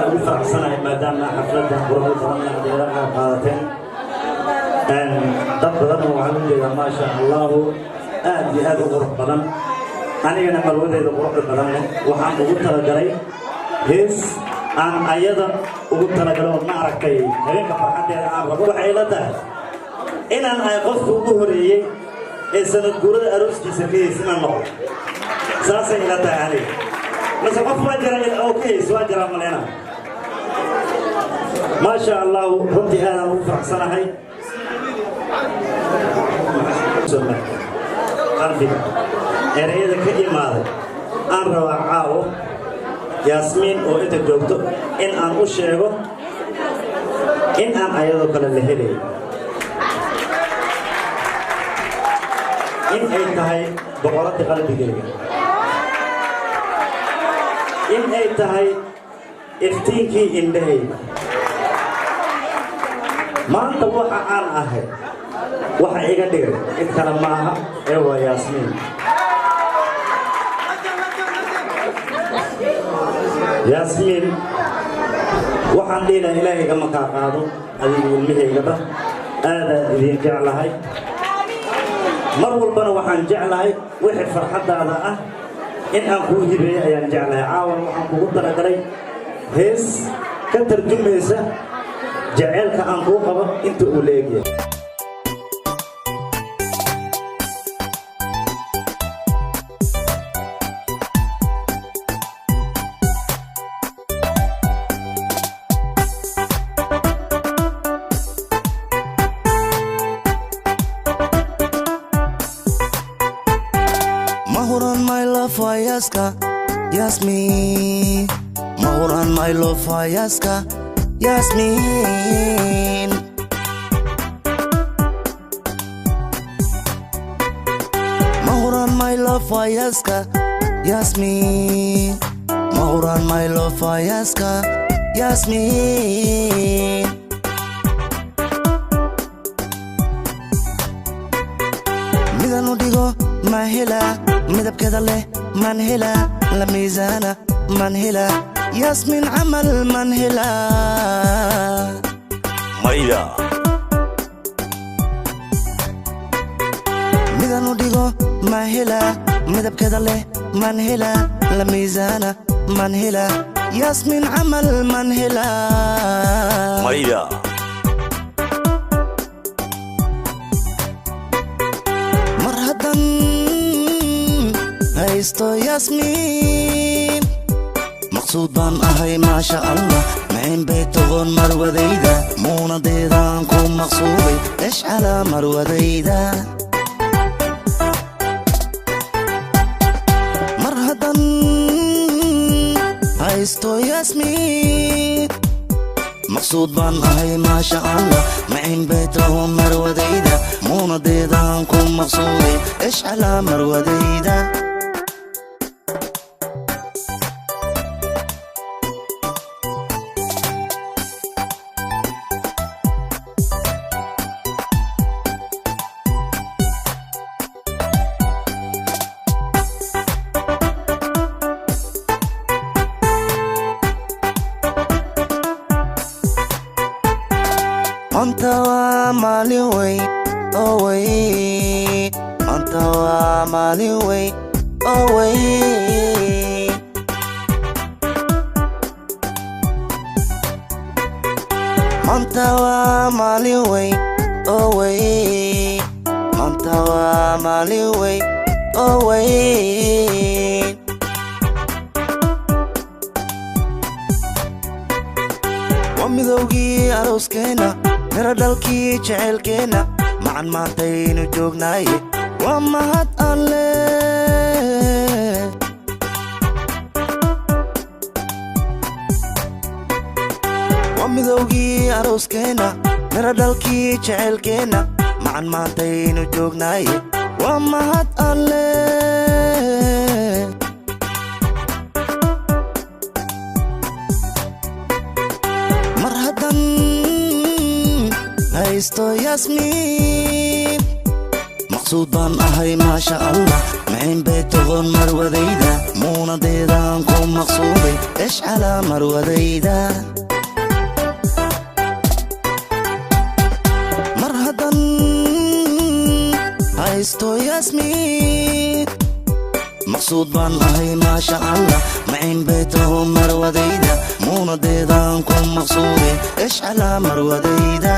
Aadaan ugu faraxsanahay maadaama xafladdan quruxda badan aad igala qayb qaadateen. Dad badan oo waxaan u jeedaa, maasha Allahu, aad iyo aad u qurux badan. Anigana marwadeeda quruxda badan leh waxaan ugu talagalay hees aan ayada ugu talagalay oo ma aragtay habeenka farxaddeeda aan rabo. Waxay la tahay inaan ahay qofka ugu horeeyey ee sanad guurada arooskiisa ka heys inaan noqdo. Saasay ila tahay aniga. Mase qof waa jira oo ka heys? Waa jiraa maleyna. Maasha Allahu, runtii aadaan ugu faraxsanahay. Qalbiga ereyada ka imaaday aan rabaa caawo Yaasmiin oo inta joogto in aan u sheego in aan ayadoo kale la helay, in ay tahay boqoradda qalbigayga, in ay tahay iftiinkii indhahayga. Maanta waxa aan ahay waxa iga dhigay cid kale ma aha ee waa Yaasmiin. Yaasmiin, waxaan dhihi lahaa Ilaahayga ma kaa qaado adiga ilmahaygaba. Aadaan idiin jeclahay. Mar walbana waxaan jeclahay wixii farxaddaada ah in aan kuu hibeeyo ayaan jeclahay. Caawan waxaan kugu talagalay hees ka tarjumaysa jaceylka aan kuu qabo inta uu la egyahay. Mahuran my love ayaska Yasmin, Mahuran my love ayaska Yasmin. Mahuran my love ayaska Yasmin, Mahuran my love ayaska Yasmin. Midaan u dhigo ma hela, midabkeeda leh man hela, la miisaana man hela, Yaasmin camal man hela? Maya. Midaan u dhigo ma hela, midabkeeda leh man hela, la miisaana man hela, Yaasmin camal man hela? Maya. Mar haddan haysto Yaasmiin, maqsuud baan ahay, maasha Allah. Macin bay toqon marwadayda, muunadeedaan ku maqsuuday. Eshcalaa marwadayda. Mar haddan haysto Yaasmiin, maqsuud baan ahay, maasha Allah. Macin bay toqon marwadayda, muunadeedaan ku maqsuuday. Eshcalaa marwadayda. Maanta waa maalin weyn oo weyn. Maanta waa maalin weyn oo weyn. Maanta waa maalin weyn oo weyn. Maanta waa maalin weyn oo weyn. Waa midowgii arooskeenna, miro dhalkii jeceylkeenna macan. Maantaynu joognaaye waa mahad Alle. Waa midowgii arooskeenna, miro dhalkii jeceylkeenna macan. Maantaynu joognaaye waa mahad Alle. Mar haddan haysto Yaasmiin, maqsuud baan ahay, maasha Allah. Maciin bay toqon marwadayda, muunadeedaan ku maqsuuday. Ishcalaa marwadayda. Mar haddan haysto Yaasmiin, maqsuud baan ahay, maasha Allah. Maciin bay taho marwadayda, muunadeedaan ku maqsuuday. Ishcalaa marwadayda.